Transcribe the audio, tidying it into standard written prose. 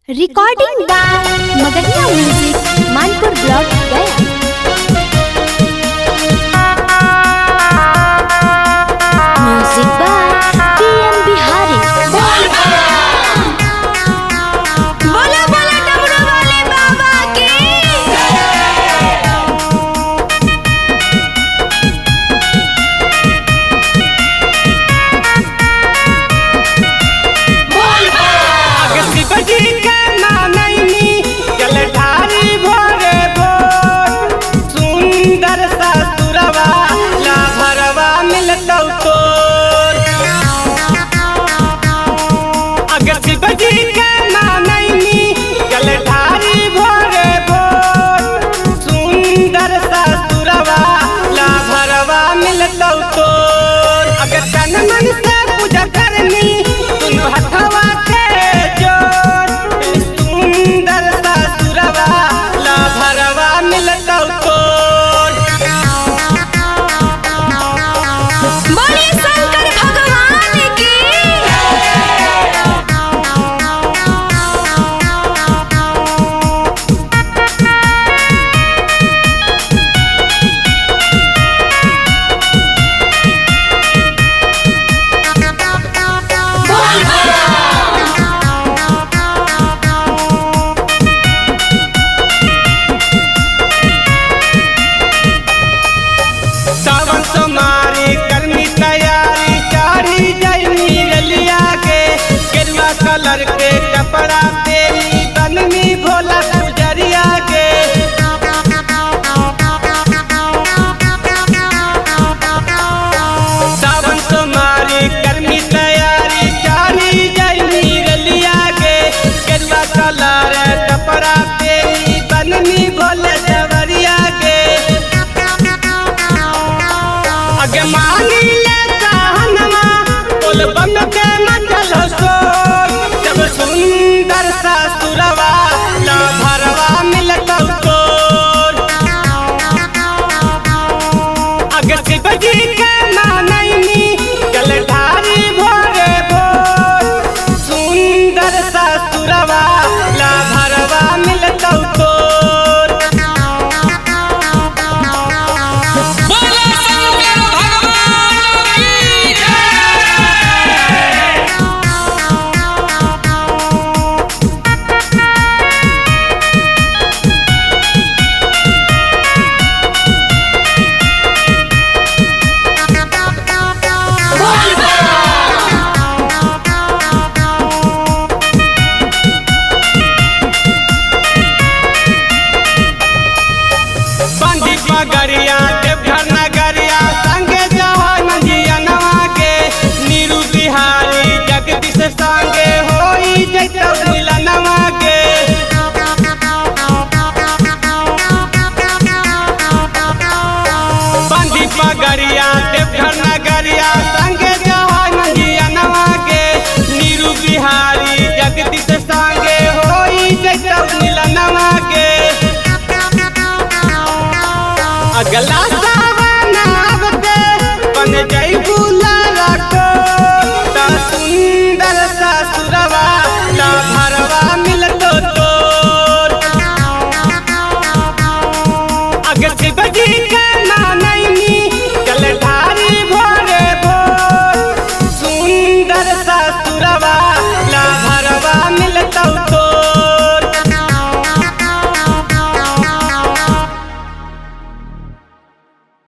Recording by Magahiya music, Manpur block, Gaya. Music by P M Bihari. बोला बोला डमरू वाले बाबा की। शिवजी के मानैनी जलधारी भोरे भोर, सुंदर ससुरवा लाभरवा मिलतौ तोर। अग शिवजी के मानैनी जलधारी भोरे भोर, सुंदर ससुरवा लाभरवा मिलतौ तोर। अग तन मन से पूजा करनी दुनू हथवा के जोर, सुंदर ससुरवा लाभरवा मिलतौ तोर। बोलिए शंकर भगवान की। सावन सोमारी कर्मी तैयारी चारी जैनी रलिया के, गेरुआ कलर के कपड़ा पेनी बननी भोला पुजरिया के। सावन सोमारी कर्मी तैयारी चारी जैनी रलिया के, गेरुआ कलर कपड़ा पेनी बननी भोला जवरिया के। अगे मानी ले चाहनमा बोल बम के मचल शोर, जब सुंदर ससुरवा लाभरवा